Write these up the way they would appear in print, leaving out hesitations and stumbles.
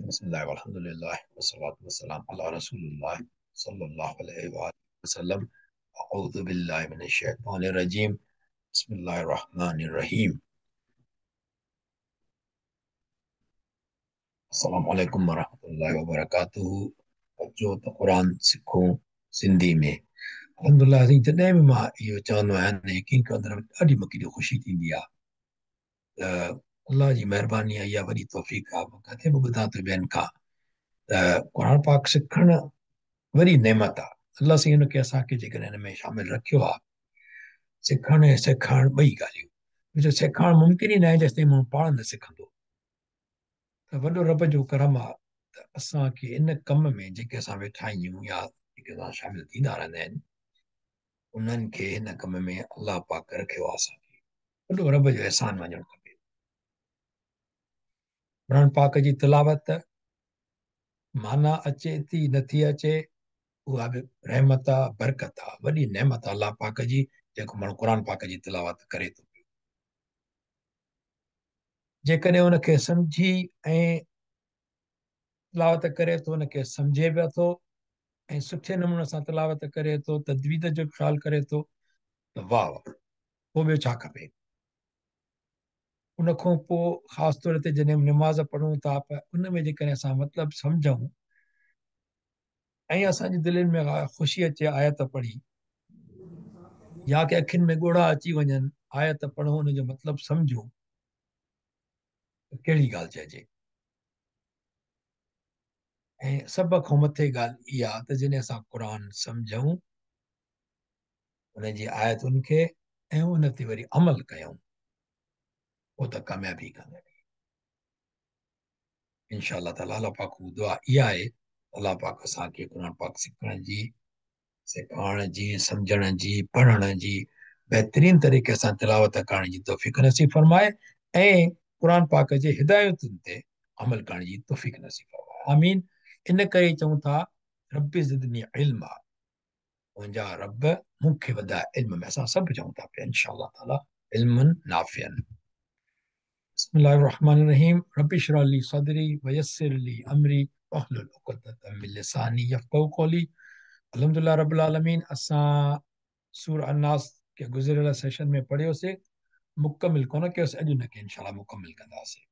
बिस्मिल्लाह वल्हम्दुलिल्लाह वस्सलातु वस्सलाम अला रसूलिल्लाह सल्लल्लाहु अलैहि वसल्लम। अऊज़ु बिल्लाहि मिनश शैतानिर रजीम। बिस्मिल्लाहिर रहमानिर रहीम। अस्सलामु अलैकुम वरहमतुल्लाहि वबरकातुहू। अचो त क़ुर सिखूं सिंधी में। अल्हम्दुलिल्लाह साईं, जॾहिं बि मां इहो चवंदो आहियाँ न, यकीन कयो अंदर में ॾाढी मूंखे ख़ुशी थींदी आहे त अल्लाह जी महिरबानी आहे, इहा वॾी तौफ़ीक़ आहे। मां किथे बि ॿुधां थो ॿियनि खां त क़ुर पाक सिखणु वॾी नेमत आहे। अल्लाह साईं हुनखे असांखे जेकॾहिं हिन में शामिल रखियो आहे, सिखणु ऐं सेखारणु ॿई ॻाल्हियूं, छो सेखारणु मुमकिन ई न आहे जेसि ताईं माण्हू पाण न सिखंदो। त वॾो रब जो करम आहे त असांखे इन कम में जेके असां वेठा आहियूं या जेके असां शामिल थींदा रहंदा आहिनि, उन्हनि खे हिन कम में अल्लाह पाक रखियो आहे। असांखे वॾो रब जो अहसान मञणु खपे। क़ुर पाक जी तिलावत माना अचे थी नथी अचे, उहा बि रहमत आहे, बरकत आहे, वॾी नेमत आहे अल्लाह पाक जी, जेको माण्हू क़ुर पाक जी तिलावत करे थो। जेकॾहिं हुनखे सम्झी ऐं तिलावत करे थो, हुनखे सम्झे बि अथो ऐं सुठे नमूने सां तिलावत करे थो, तजवीद जो ख़्यालु करे थो, त वाह वाह, पोइ ॿियो छा खपे। उन खां पोइ ख़ासि तौर ते जॾहिं निमाज़ पढ़ूं था, पर उन में जेकॾहिं असां मतिलबु सम्झूं ऐं असांजी दिलनि में ख़ुशी अचे आयत पढ़ी, या की अखियुनि में ॻोढ़ा अची वञनि, आयत पढ़ूं, उनजो मतिलबु सम्झूं, त कहिड़ी ॻाल्हि चइजे। ऐं सभ खां मथे ॻाल्हि इहा त जॾहिं असां क़ुर सम्झूं, उनजी आयतुनि खे ऐं उन ते वरी अमल कयूं, पोइ त कामयाबी कामयाबी इंशा ताला। अल्लाह पाक दुआ इहा आहे, अल्लाह पाक असांखे क़ुर पाक सिखण जी, सेखारण जी, सम्झण जी, पढ़ण जी, बहितरीन तरीक़े सां तिलावत करण जी तौफ़ीक़ नसीब फरमाए ऐं क़ुर पाक जे हिदायतुनि ते अमल करण जी तौफ़ीक़ नसीब फरमाए। आमीन। इन करे चऊं था रब ज़िदनी इल्मा, मुंहिंजा रब मूंखे वधाए इल्म में। असां सभु चऊं था पिया इंशा ताला इल्मुन नाफ़ियन। बिस्मिल्लाहिर्रहमानिर्रहीम। रब्बि इश्रह ली सदरी वयस्सिर ली अमरी वहलुल उक़दतम मिन लिसानी यफ़क़हू क़ौली। अल्हम्दुलिल्लाह रब्बिल आलमीन। असां सूर अन्नास खे गुज़िरियल सेशन में पढ़ियोसीं, मुकमिल कोन कयोसीं, अॼु हुनखे इंशाअल्लाह मुकमिल कंदासीं।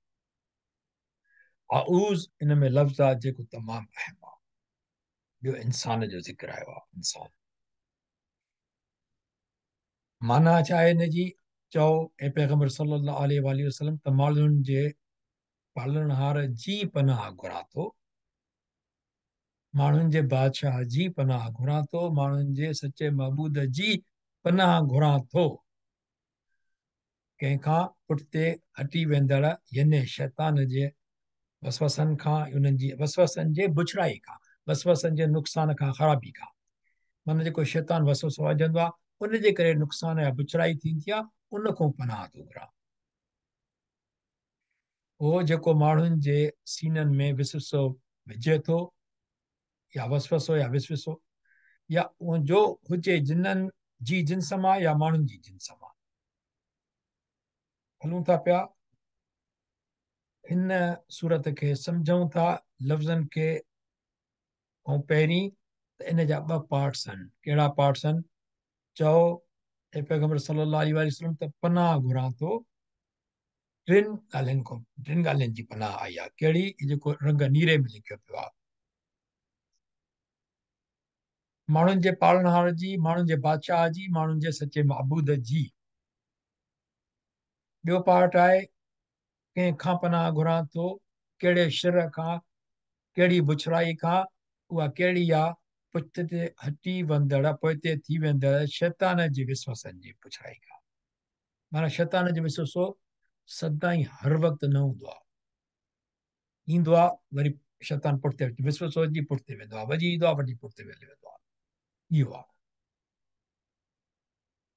आऊज़ इन में लफ़्ज़ आहे जेको तमामु अहम आहे। ॿियो इंसान जो ज़िक्र आयो आहे। इंसान माना छा आहे हिन जी? चओ ऐं पैगम्बर सल्लल्लाहु अलैहि वसल्लम त माण्हुनि जे पालणहार जी पनाह घुरां थो, माण्हुनि जे बादशाह जी पनाह घुरां थो, माण्हुनि जे सचे महबूद जी पनाह घुरां थो। कंहिंखां? पुठिते हटी वेंदड़ यानी शैतान जे वसवसनि खां, उन्हनि जी वसवसनि जे बुछड़ाई खां, वसवसनि जे नुक़सान खां, ख़राबी खां। माना जेको शैतान वसवसो विझंदो आहे, उनजे करे नुक़सान या बुछड़ाई थींदी आहे, उन खां पनाह थो घुरां। उहो जेको माण्हुनि जे सीननि में विसविसो विझे थो, या वसवसो या विसविसो, या उहो जो हुजे जिननि जी जिन्स मां या माण्हुनि जी जिन्स मां। हलूं था पिया, हिन सूरत खे सम्झूं था लफ़्ज़नि खे ऐं पहिरीं त इन जा ॿ पार्ट्स आहिनि। कहिड़ा पार्ट्स आहिनि? चओ ऐं पैगम्बर सल्लल्लाहु अलैहि वसल्लम त पनाह घुरां थो टिनि ॻाल्हियुनि खां, टिनि ॻाल्हियुनि जी पनाह आई आहे। कहिड़ी? जेको रंग नीरे में लिखियो पियो आहे, माण्हुनि जे पालणहार जी, माण्हुनि जे बादशाह जी, माण्हुनि जे सचे महबूद जी। ॿियो पार्ट आहे कंहिंखां पनाह घुरां थो, कहिड़े शर खां, कहिड़ी बुछड़ाई खां, उहा कहिड़ी आहे? पुठिते हटी वेंदड़, पोइते थी वेंदड़ शैतान जे विश्वासनि जी पुछड़ाई खां। माना शैतान जो विश्वासो सदाईं हर वक़्तु न हूंदो आहे, ईंदो आहे वरी शैतान पुठिते विश्वासो जी पुठिते वेंदो आहे, वरी ईंदो आहे वरी पुठिते हली वेंदो आहे। इहो आहे।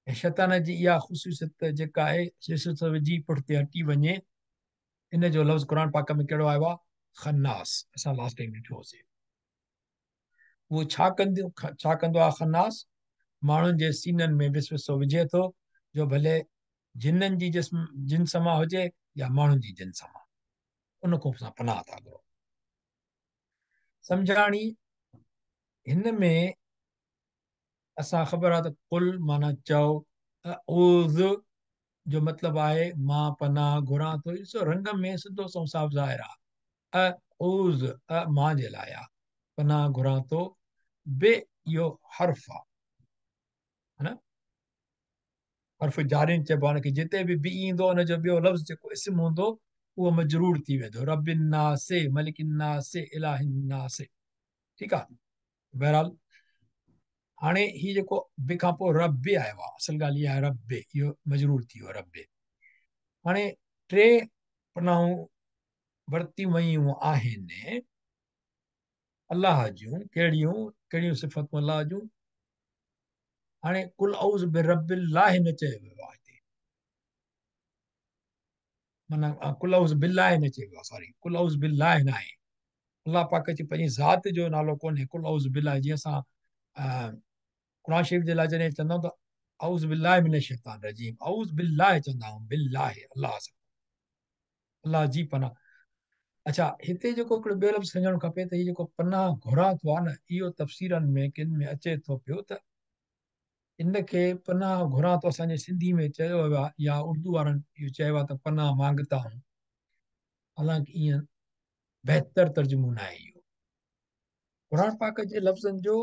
ऐं शैतान जी इहा ख़ुसूसियत जेका आहे, विश्वासो जी पुठिते हटी वञे, इन जो लफ़्ज़ क़ुर पाक में कहिड़ो आयो आहे? खन्नास। असां लास्ट टाइम ॾिठो हुउसीं। उहो छा कंदो आहे खन्नास? माण्हुनि जे सीननि में विश्वासो विझे थो, जो भले जिननि जी जिन्स मां हुजे या माण्हुनि जी जिन्स मां, उन खां असां पनाह था घुरूं। सम्झाणी हिन में असां ख़बर आहे त कुल माना चओ, अऊज़ जो मतिलबु आहे मां पनाह घुरां थो। ॾिसो रंग में सिधो सो साफ़ ज़ाहिर आहे। अऊज़ अ मां जे लाइ आहे, पनाह घुरां थो। बे इहो हर्फ आहे, हा न, हर्फ जारिन चइबो आहे हुनखे। जिते बि बि ईंदो हुनजो ॿियो लफ़्ज़ जेको इस्म हूंदो उहो मजरूर थी वेंदो। रबिन-नास, मलिकिन-नास, इलाहिन-नास। ठीकु आहे। बहरहाल हाणे हीउ जेको बि खां पोइ रब आयो आहे, असल ॻाल्हि इहा आहे रब, इहो मजरूर थी वियो रब। हाणे टे पनाहूं वरितियूं वयूं आहिनि अलाह जूं। कहिड़ियूं कहिड़ियूं सिफ़तूं अलाह जूं? हाणे कुल औज़ बिरबिल्लाह न चयो वियो आहे हिते, माना कुल औज़ बिल्लाह न चयो वियो आहे, सॉरी, कुल औज़ बिल्लाह न आहे। अलाह पाक जी पंहिंजी ज़ात जो नालो कोन्हे कुल औज़ बिल्लाह। जीअं असां क़ुरान शरीफ़ जे लाइ जॾहिं चवंदा आहियूं त औज़ बिल्लाह मिनश शैतान रजीम, औज़ बिल्लाह चवंदा आहियूं, बिल्लाह अलाह सां, अलाह जी पनाह। अच्छा, हिते जेको हिकिड़ो ॿियो लफ़्ज़ सम्झणु खपे त हीउ जेको पनाह घुरां थो आहे न, इहो तफ़सीरनि में किन में अचे थो पियो त इनखे पनाह घुरां थो असांजे सिंधी में चयो वियो आहे या उर्दू वारनि इहो चयो आहे त पनाह मांगता हूँ। हालांकि ईअं बहितर तर्जुमो न आहे इहो। क़ुरान पाक जे लफ़्ज़नि जो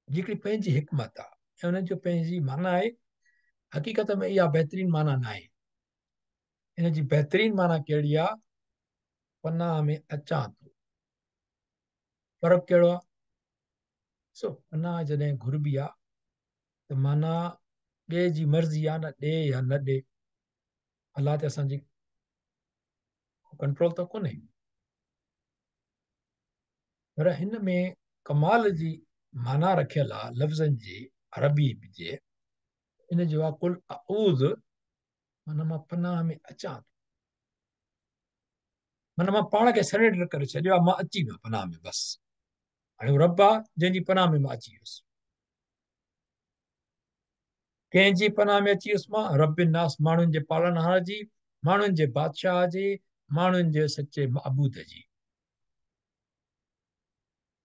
हिकिड़ी पंहिंजी हिकमत आहे ऐं उन्हनि जो पंहिंजी माना आहे। हक़ीक़त में इहा बहितरीन माना न आहे। इन जी बहितरीन माना कहिड़ी आहे? पनाह में अचां थो। फ़र्क़ु कहिड़ो आहे? सो पनाह जॾहिं घुरबी आहे त माना ॿिए जी मर्ज़ी आहे न, ॾे या न ॾे, अलाह ते असांजी कंट्रोल त कोन्हे। पर हिन में कमाल जी माना रखियल आहे लफ़्ज़नि जी, अरबी जे। इन जो आहे कुल अऊज़, माना मां पनाह में अचां थो, माना मां पाण खे सरेंडर करे छॾियो आहे, मां अची वियो पनाह में, बसि हाणे रब आहे जंहिंजी पनाह में मां अची वियुसि। कंहिंजी पनाह में अची वियुसि मां? रबिन-नास, माण्हुनि जे पालनहार जी, माण्हुनि जे बादशाह जी, माण्हुनि जे सच्चे माबूद जी।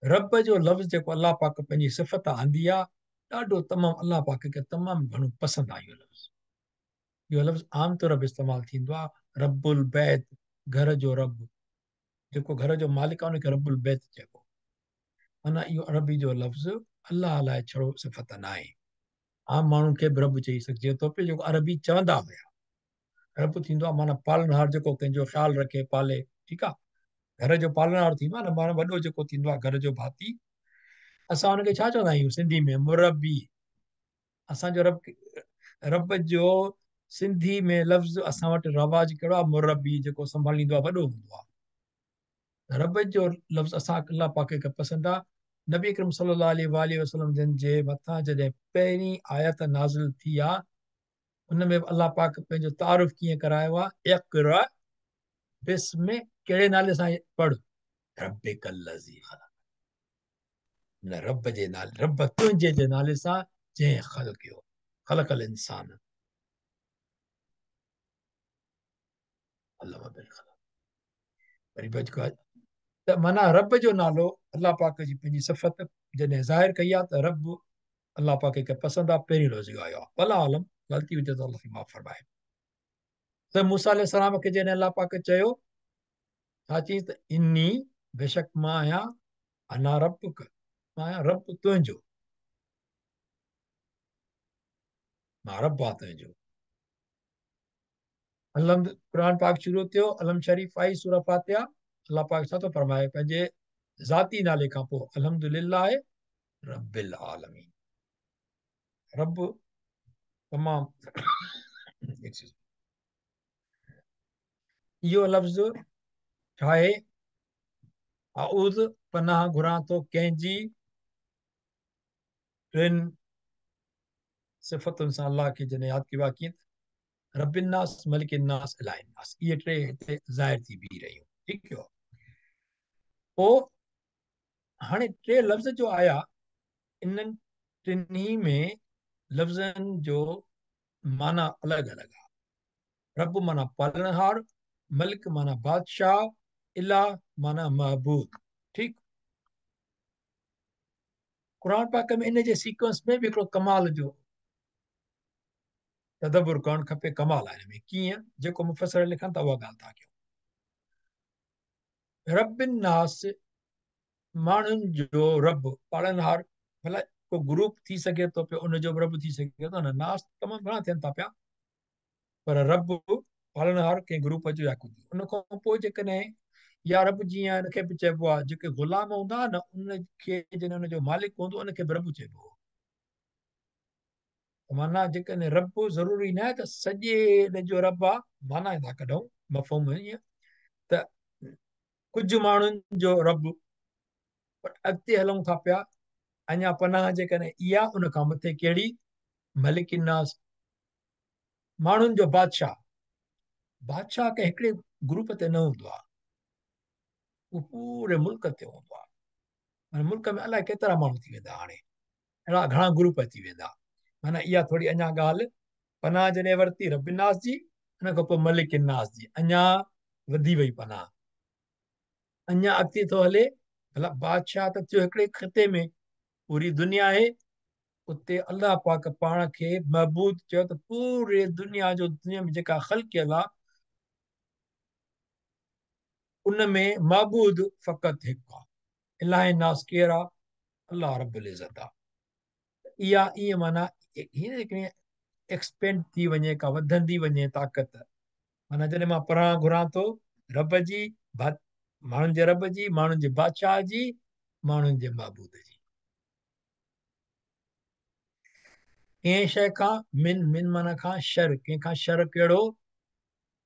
रब जो लफ़्ज़ जेको अलाह पाक पंहिंजी सिफ़त आंदी आहे, ॾाढो तमामु अलाह पाक खे तमामु घणो पसंदि आहे इहो लफ़्ज़। इहो लफ़्ज़ आम तौर बि इस्तेमालु थींदो आहे। रबुल बैत, घर जो रब, जेको घर जो मालिक आहे उनखे रबुल बैत चइबो। माना इहो अरबी जो लफ़्ज़ अलाह लाइ छड़ो सिफ़त न आहे, आम माण्हुनि खे बि रब चई सघिजे थो पियो, जेको अरबी चवंदा हुया। रब थींदो आहे माना पालनहार, जेको कंहिंजो ख़्यालु रखे, पाले, ठीकु आहे। घर जो पालनहार थींदो आहे न, माना वॾो जेको थींदो आहे घर जो भाती, असां हुनखे छा चवंदा आहियूं सिंधी में? मुरबी। असांजो रब, रब जो सिंधी में लफ़्ज़ असां वटि रवाज कहिड़ो आहे? मुरबी, जेको संभालींदो आहे, वॾो हूंदो आहे। रब जो लफ़्ज़ असां अलाह पाक खे पसंदि आहे। नबी अकरम सल्लल्लाहु अलैहि वसल्लम जन जे मथां जॾहिं पहिरीं आयत नाज़िल थी आहे, उन में अलाह पाक पंहिंजो तारुफ़ कीअं करायो आहे? इक़रा बिस्म, कहिड़े नाले सां पढ़? रब्बिकल्लज़ी खलक़, न रब जे नाले, रब तुंहिंजे जे नाले सां जंहिं ख़लक़ियो, ख़लक़ल इंसान, अल्लाह बिल ख़लक़। वरी बच त माना रब जो नालो अलाह पाक जी पंहिंजी सिफ़त जॾहिं ज़ाहिर कई आहे त रब अलाह पाक खे पसंदि आहे, पहिरीं लफ़्ज़ इहो आयो आहे। भला आलम, ग़लती हुजे त अलाह माफ़ फरमाए। त मूसा अलैहिस्सलाम खे जॾहिं अलाह पाक चयो, छा चईंसि त इन्नी, बेशक मां आहियां, अना रबुक, मां आहियां रब तुंहिंजो, मां रब आहियां तुंहिंजो। अलम क़ुरान पाक शुरू थियो, अलम शरीफ़ आई, सूरा फातिहा। अलाह पाक छा थो फरमाए पंहिंजे ज़ाती नाले खां पोइ, अल्हम्दुलिल्लाह रब्बिल आलमीन। रब तमामु इहो लफ़्ज़ छा आहे? अऊज़, पनाह घुरां थो कंहिंजी? टिनि सिफ़तुनि सां अलाह खे जॾहिं यादि कयो आहे, कीअं? रबिन-नास, मलिकिन-नास, इलाहिन-नास, इहे टे हिते ज़ाहिर थी बीह रहियूं। ठीकु आहे। पोइ हाणे टे लफ़्ज़ जो आया, इन्हनि टिन्ही में लफ़्ज़नि जो माना अलॻि अलॻि आहे। रब माना पालनहार, मलिक माना बादशाह, इलाह माना महबूद। ठीकु। क़ुरान पाक में इन जे सीक्वेंस में बि हिकिड़ो कमाल जो तदबुर करणु खपे, कमाल आहे हिन में। कीअं? जेको मुफ़सर लिखनि था उहा ॻाल्हि था कयूं। रब नास, माण्हुनि जो रब, पालनहार, भला को ग्रुप थी सघे थो पियो, उनजो बि रब थी सघे थो न। नास तमामु घणा थियनि था पिया, पर रब पालनहार कंहिं ग्रुप जो या कुझु। उन खां पोइ जेकॾहिं या रब जीअं हिनखे बि चइबो आहे, जेके ग़ुलाम हूंदा न, उनखे जॾहिं हुनजो मालिक हूंदो उनखे बि रब चइबो आहे। माना जेकॾहिं रब ज़रूरी न आहे त सॼे जो रब आहे, माना था कढूं मफ़हूम ईअं त कुझु माण्हुनि जो रब। पर अॻिते हलूं था पिया, अञा पनाह जेकॾहिं इहा, उन खां मथे कहिड़ी? मलिक नास, माण्हुनि जो बादशाह। बादशाह कंहिं हिकिड़े ग्रुप ते न हूंदो आहे, उहो पूरे मुल्क ते हूंदो आहे। माना मुल्क में अलाए केतिरा माण्हू थी वेंदा, हाणे अहिड़ा घणा ग्रुप अची वेंदा। माना इहा थोरी अञा ॻाल्हि पनाह जॾहिं वरिती रब नास जी, उन खां पोइ मलिक नास जी, अञा वधी वई पनाह, अञा अॻिते थो हले। भला बादशाह त थियो हिकिड़े ख़िते में, पूरी दुनिया आहे, उते अलाह पाक पाण खे महबूद चयो त पूरे दुनिया जो, दुनिया में जेका ख़ल्कियल आहे उन में महबूद फ़क़ति हिकु आहे। इलाहे नास केरु आहे? अलाह रब्बुल इज़त आहे। इहा ईअं माना हीअं हिकिड़ी एक्सपेंड थी वञे, का वधंदी वञे ताक़त। माना जॾहिं मां पढ़णु घुरां थो रब जी, माण्हुनि जे रब जी, माण्हुनि जे बादशाह जी, माण्हुनि जे महबूद जी, कंहिं शइ खां मिन, मिन माना खां, शर, कंहिं खां शर कहिड़ो?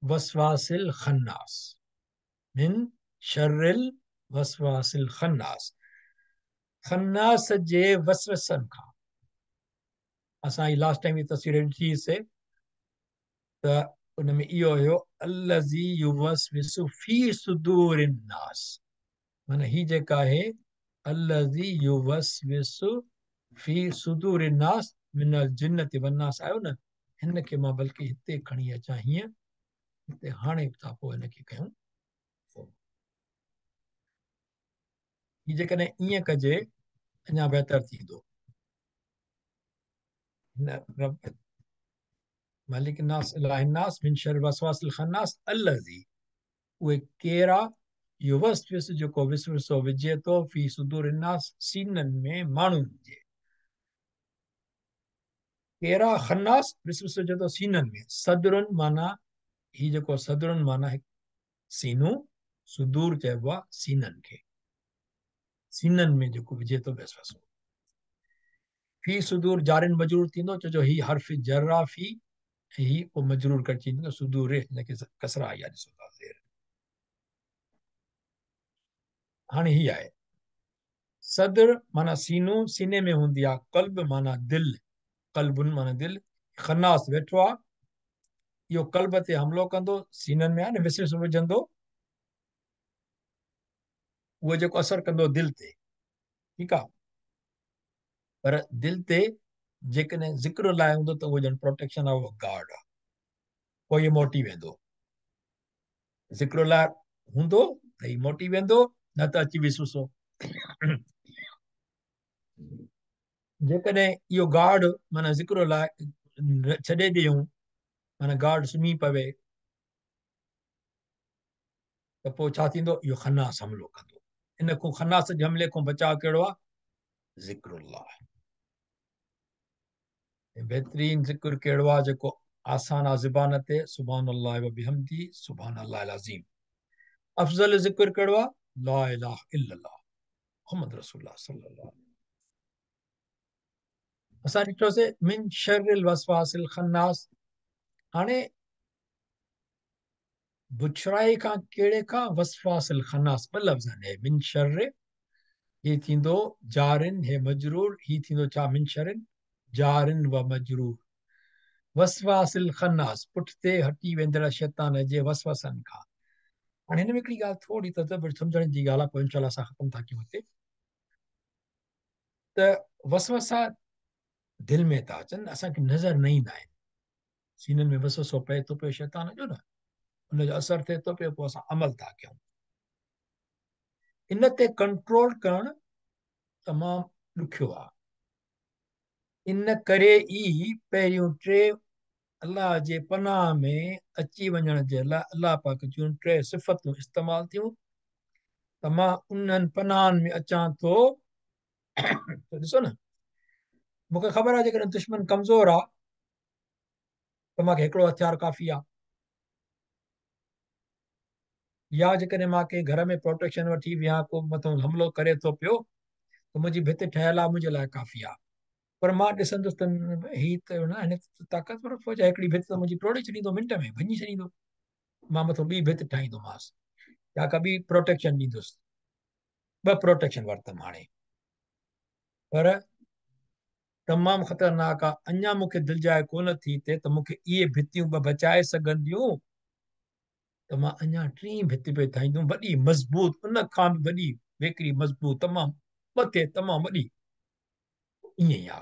वसवासिल खन्नास, मिन शर्रिल वसवासिल खन्नास, खन्नास जे वसवसनि खां। असां लास्ट टाइम इहा तस्वीर ॾिठीसीं त उन में इहो हुयो अल्लज़ी युवसविसु फ़ी सुदूरिन नास, माना ही जेका आहे अल्लज़ी युवसविसु फ़ी सुदूरिन नास मिनल जिन्नति वन्नास आयो न, हिनखे मां बल्कि हिते खणी अचां हीअं, हिते हाणे था पोइ हिनखे कयूं। ही जेकॾहिं ईअं कजे अञा बहितर थींदो। मालिक नास इलाह नास मिन शर्र वसवासिल खन्नास अल्लज़ी, उहे केरा युवसविस जेको विसविसो विझे थो फ़ी सुदूर नास सीननि में माण्हुनि जे। केरा खन्नास विसविसो विझे थो सीननि में। सदरुन माना ही जेको सदरुन माना सीनो, सुदूर चइबो आहे सीननि खे, सीननि में जेको विझे थो वसवसो। फ़ी सुदूर जारिन मजरूर थींदो, छो जो ही हर्फ जर आहे फ़ी, ही पोइ मजरूर करे थींदो सुदूर, हिनखे कसरा आई आहे, ॾिसो था ज़ेर। हाणे ही आहे सदर माना सीनो, सीने में हूंदी आहे। कल्ब माना दिलि, कल्बुन माना दिलि। खन्नास वेठो आहे, इहो कल्ब ते हमलो कंदो, सीननि में आहे न विसविसो विझंदो, उहो जेको असरु कंदो दिलि ते, ठीकु आहे। पर दिलि ते जेकॾहिं ज़िक्र लाइ हूंदो त उहो ॼण प्रोटेक्शन आहे, उहो गार्ड आहे, पोइ इहो मोटी वेंदो। ज़िक्र लाइ हूंदो त हीउ मोटी वेंदो, न त अची विसविसो। जेकॾहिं इहो गार्ड माना ज़िक्र लाइ छॾे ॾियूं, माना गार्ड सुम्ही पवे, त पोइ छा थींदो? इहो खन्नास हमलो कंदो। इन खां खन्नास जे हमले खां बचाव कहिड़ो आहे? ज़िक्रुल्लाह। बहितरीन ज़िक्र कहिड़ो आहे जेको आसान आहे ज़बान ते? सुभान अल्लाह व बिहम्दी सुभान अल्लाह अज़ीम। अफ़ज़ल ज़िक्र कहिड़ो आहे? ला इलाहा इल्लल्लाह मुहम्मद रसूलुल्लाह सल्लल्लाहु अलैहि वसल्लम। असां ॾिठोसीं मिन शर्रिल वसवासिल खन्नास। हाणे बुछराई खां कहिड़े खां? वसवासिल खन्नास, ॿ लफ़्ज़ आहिनि। मिन शर्र ही थींदो जारिन, हे मजरूर, ही थींदो छा? मिन शर्रिन जारिन व मजरूर। वसवासिल खन्नास, पुठिते हटी वेंदड़ शैतान जे वसवसनि खां। हाणे हिन में हिकिड़ी ॻाल्हि थोरी त सम्झण जी ॻाल्हि आहे, पोइ इंशाअल्लाह असां ख़तमु था कयूं हिते। त वसवसा दिलि में था अचनि, असांखे नज़र न ईंदा आहिनि। सीननि में वसवसो पए थो पियो शैतान जो न, उनजो असरु थिए थो पियो, पोइ असां अमल था कयूं। इन ते कंट्रोल करणु तमामु ڏکيو آهي. ان ڪري ئي پهريون ٽي الله جي پناهه ۾ اچي وڃڻ جي لاء الله پاڪ جون ٽي صفتون استعمال ٿيون ته مان انهن پناهن ۾ اچان ٿو. ته ڏسو نه، مونکي خبر آهي جيڪڏهن دشمن ڪمزور آهي ته مونکي هڪڙو هٿيار ڪافي آهي، يا جيڪڏهن مان ڪنهن گهر ۾ پروٽيڪشن وٺي ويهان، ڪو مٿان حملو ڪري ٿو پيو ته منهنجي ڀت ٺهيل آهي، منهنجي لاء ڪافي آهي. پر مان ڏسندس ته هي ته نه هن طاقتور فوج آهي، هڪڙي ڀت ته منهنجي ٽوڙي ڇڏيندو، منٽ ۾ ڀڃي ڇڏيندو، مان مٿو ٻي ڀت ٺاهيندومانس يا ڪا ٻي پروٽيڪشن ڏيندس. ٻه پروٽيڪشن ورتم هاڻي، پر تمام خطرناڪ آ، اڃا مون کي دلجاء ڪونه ٿي ٿئي ته مون کي اهي ڀتيون ٻه بچائي سگهنديون، ته مان اڃا ٽين ڀت پئي ٺاهيندم، وڏي مضبوط، ان کان به وڏي، ويڪري مضبوط، تمام مٿي، تمام وڏي. ائين ئي آ،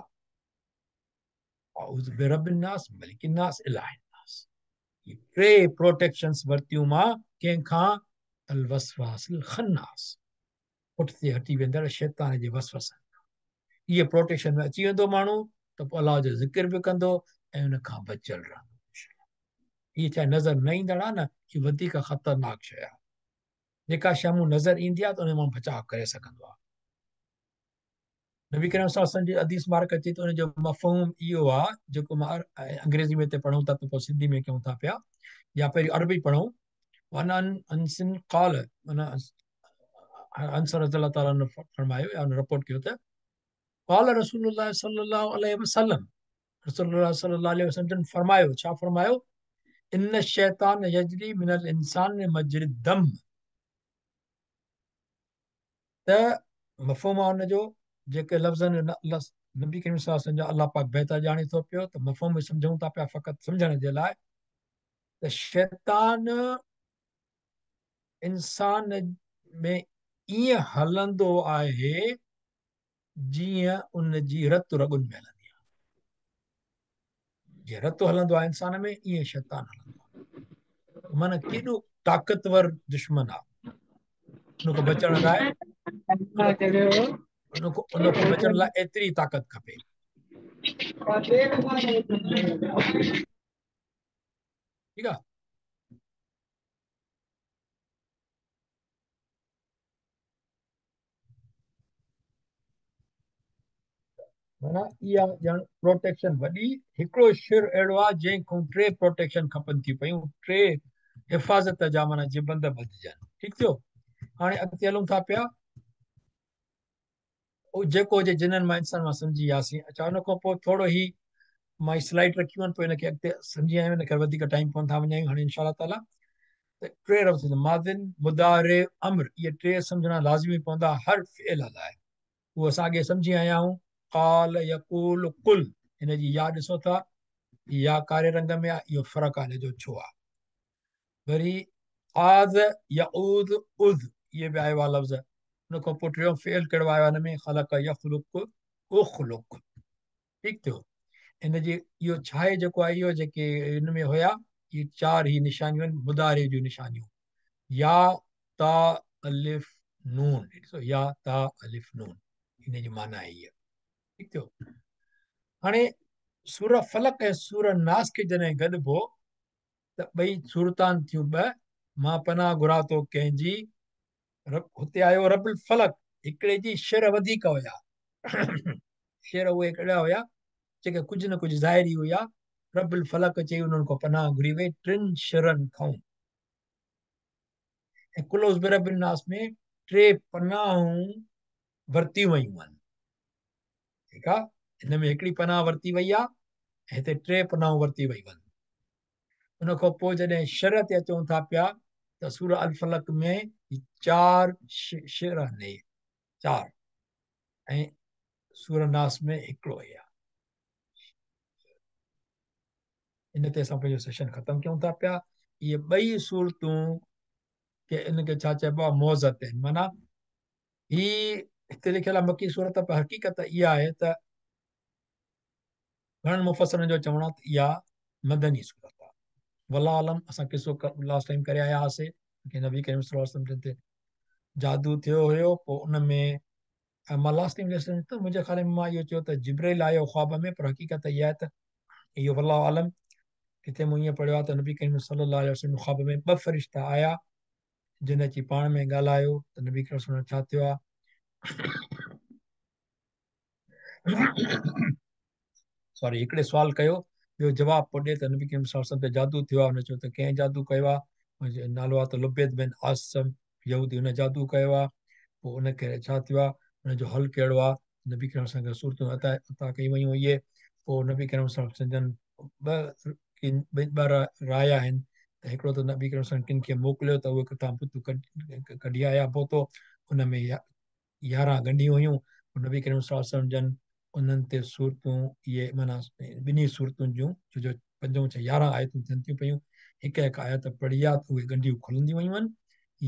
اعوذ برب الناس ملڪ الناس اله الناس. هي ٽي پروٽيڪشنز ورتيون مان ڪنهن کان؟ الوسواس الخناس، پٺتي هٽي ويندڙ شيطان جي وسوسن کان. اهي پروٽيڪشن ۾ اچي ويندو ماڻهو ته پوء الله جو ذڪر به ڪندو ۽ ان کان بچيل رهندو. هي ڇا نظر نه ايندڙ آهي نه، هي وڌيڪ خطرناڪ شيء آهي. جيڪا شيء مون نظر ايندي آهي ته ان مان بچاء ڪري سگهندو آهي. نبي ڪريم صلي الله عليه وسلم جي حديث مبارڪ اچي ته ان جو مفهوم اهو آهي جيڪو مان انگريزي ۾ هتي پڙهون ٿا ته پوء سنڌي ۾ ڪيون ٿا پيا، يا پهريون عربي پڙهون. وان انس قال، انس رضي الله تعالٰي عنه فرمايو يا ان رپورٽ ڪيو ته قال رسول الله صلي الله عليه وسلم، رسول الله صلي الله عليه وسلم جن فرمايو، ڇا فرمايو؟ ان الشيطان يجري من الانسان مجري الدم. ته مفهوم آهي ان جو، جيڪي لفظن نبي ڪريم صلي الله عليه وسلم جا الله پاڪ بهتر ڄاڻي ٿو پيو، ته مفهوم به سمجهون ٿا پيا فقط سمجهڻ جي لاء ته شيطان انسان ۾ ائين هلندو آهي جيئن ان جي رت رڳن ۾ هلندي آهي. جيئن رت هلندو آهي انسان ۾ ائين شيطان هلندو آهي. معنيٰ ڪيڏو طاقتور دشمن آهي، ان کان بچڻ لاء ان کان بچڻ لاء ايتري طاقت کپي. ٺيڪ آهي. معنيٰ اها ڄڻ پروٽيڪشن وڏي، هڪڙو شر اهڙو آهي جنهن کان ٽي پروٽيڪشن کپن ٿيون پيون، ٽي حفاظت جا معنيٰ جبند ٻڌجن. ٺيڪ ٿيو، هاڻي اڳتي هلون ٿا پيا. جيڪو هجي جنن مان انسان مان سمجهي وياسين. اڇا ان کان پوء ٿورو هي مان سلائيڊ رکيون آهن، پوء هن کي اڳتي سمجهي آيا آهيون، ان ڪري وڌيڪ ٽائيم ڪونه ٿا وڃايون هاڻي انشاء الله تعاليٰ. ته ٽي لفظ ماضي، مضارع، امر، اهي ٽي سمجهڻا لازمي پوندا هر فعل لاء. اهو اسان اڳي سمجهي آيا آهيون. قال، يقول، قل، هن جي يا ڏسو ٿا، يا ڪاري رنگ ۾ آهي، اهو فرق آهي هن جو ڇو آهي. وري عاذ، يعوذ، اذ، اهي به آيو آهي لفظ. ان کان پوء ٽيون فعل ڪهڙو آيو آهي هن ۾ خلق، يخلق، اخلق. ٺيڪ ٿيو. ان جي اهو ڇا آهي جيڪو آهي اهو جيڪي ان ۾ هيا، اهي چار هي نشانيون آهن مضارع جون نشانيون، يا، تا، الف، نون. ڏسو يا، تا، الف، نون، ان جي معنيٰ آهي هيء. ٺيڪ ٿيو. هاڻي سورة فلق ۽ سورة ناس کي جڏهن گڏبو ته ٻئي صورتان ٿيون ٻه، مان پناهه گهران ٿو ڪنهن جي، رب هتي آيو رب الفلق، هڪڙي جي شر وڌيڪ هيا، شر اهي هڪڙا هيا جيڪي ڪجهه نه ڪجهه ظاهري هيا، رب الفلق چئي انهن کان پناهه گهري وئي ٽن شرن کان. ۽ قل اعوذ برب الناس ۾ ٽي پناهون ورتيون ويون آهن. ٺيڪ آ، هن ۾ هڪڙي پناهه ورتي وئي آ ۽ هتي ٽي پناهون ورتي ويون آهن. ان کان پوء جڏهن شر تي اچون ٿا پيا ته سورة الفلق ۾ چار شر آهن، چار، ۽ سورة ناس ۾ هڪڙو آهي. ان تي اسان پنهنجو سيشن ختم ڪيون ٿا پيا. اهي ٻئي سورتون ڪي ان کي ڇا چئبو آهي، معوذتين، معنيٰ هي هتي لکيل آهي مڪي سورت، پر حقيقت اها آهي ته گهڻن مفسرن جو چوڻ آهي ته اها مدني سورت آهي. والله اعلم، اسان قصو لاسٽ ٽائيم ڪري آيا هئاسين ڪي نبي ڪريم صلي الله عليه وسلم جن تي جادو ٿيو هيو، پوء ان ۾ مان لاسٽ ٽائيم ليسن ته منهنجي خيال ۾ مان اهو چيو ته جبرائيل آيو خواب ۾ پر حقيقت اها آهي ته اهو والله اعلم ڪٿي مون ائين پڙهيو آهي ته نبي ڪريم صلي الله عليه وسلم خواب ۾ ٻه فرشتا آيا جن اچي پاڻ ۾ ڳالهايو ته نبي ڪريم صلي الله ڇا ٿيو آهي سوري هڪڙي سوال ڪيو ٻيو جواب پيو ڏي ته نبي ڪريم صلي الله عليه وسلم تي جادو ٿيو آهي هن چيو ته ڪنهن جادو ڪيو آهي نالو آهي ته لبيد بن اعصم يهودي هن جادو ڪيو آهي پوء ان کي ڇا ٿيو آهي ان جو حل ڪهڙو آهي نبي ڪريم صلي الله عليه وسلم کي سورتون عطا عطا ڪئي ويون اهي پوء نبي ڪريم صلي الله عليه وسلم جن ٻه ڪن ٻه رايا آهن ته هڪڙو ته نبي ڪريم صلي الله عليه وسلم ڪن کي موڪليو ته اهي ڪٿان بت ڪڍي آيا بوتو ان ۾ 11 ڳنڍيون هيون، پوء نبي ڪريم صلي الله عليه وسلم جن انهن تي سورتون اهي معنيٰ ٻنهي سورتن جون ڇو جو پنجون ڇهه 11 آيتون ٿين ٿيون پيون هڪ هڪ آيت پڙهي آ ته اهي ڳنڍيون کلنديون ويون آهن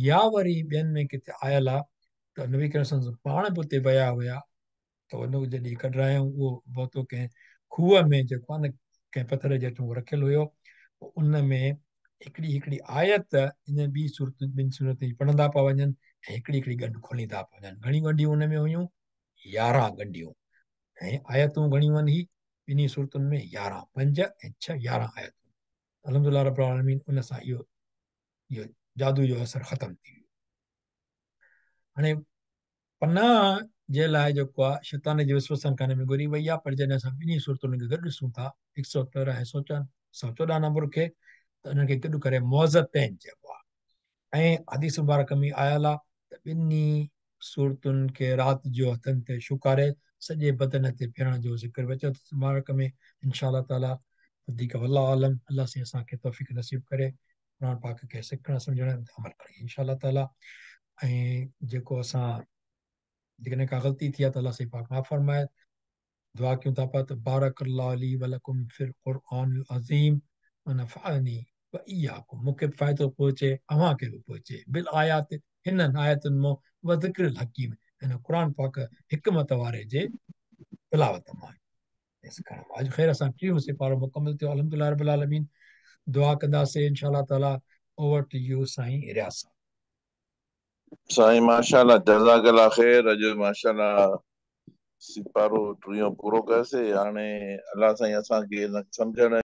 يا وري ٻين ۾ ڪٿي آيل آ ته نبي ڪريم صلي الله عليه وسلم پاڻ به اتي ويا هيا ته ان جڏهن ڪڍرايائون اهو بوتو ڪنهن کوهه ۾ جيڪو آهي نه ڪنهن پٿر جي هيٺون رکيل هيو پوء ان ۾ هڪڙي هڪڙي آيت ان ٻي سورت ٻن سورتن جي پڙهندا پيا وڃن ۽ هڪڙي هڪڙي ڳنڍ کوليندا پيا وڃن گهڻيون ڳنڍيون ان ۾ هيون 11 ڳنڍيون ۽ آيتون گهڻيون آهن هي ٻنهي سورتن ۾ 11 5 ۽ 6 11 آيتون الحمدلله رب العالمين ان سان اهو اهو جادو جو اثر ختم ٿي ويو هاڻي پناهه جي لاء جيڪو آهي شيطان جي وسوسن کان هن ۾ گهري وئي آهي پر جڏهن اسان ٻنهي سورتن کي گڏ ڏسون ٿا 113 ۽ 114 نمبر کي ته انهن کي گڏ ڪري معوذتين چئبو آهي ۽ حديث مبارڪ ۾ آيل آهي ته ٻنهي سورتن کي رات جو هٿن تي شوڪاري سڄي بدن تي ڦيرڻ جو ذڪر به اچي ٿو مبارڪ ۾ انشاء الله تعالي وڌيڪ والله اعلم الله سائين اسان کي توفيق نصيب ڪري قرآن پاڪ کي سکڻ سمجهڻ ۽ عمل ڪرڻ انشاء الله تعالي ۽ جيڪو اسان جيڪڏهن ڪا غلطي ٿي آهي ته الله سائين پاڪ معاف فرمائي دعا ڪيون ٿا پيا ته بارڪ الله لي ولڪم في القرآن العظيم ونفعني واياڪم مون کي به فائدو پهچي اوهان کي به پهچي بالآيات هنن آيتن مون وذڪر الحڪيم هن قرآن پاڪ حڪمت واري جي تلاوت مان اڄ خير سان ٽيهون سيپارو مڪمل ٿيو الحمدلله رب العالمين دعا ڪنداسين انشاء الله تعالي اوور ٽو you سائين رياض صاحب. سائين ماشاءالله جزاڪ الله خير اڄ ماشاءالله سيپارو ٽيهون پورو ڪيوسي هاڻي الله سائين اسان کي ان سمجهڻ.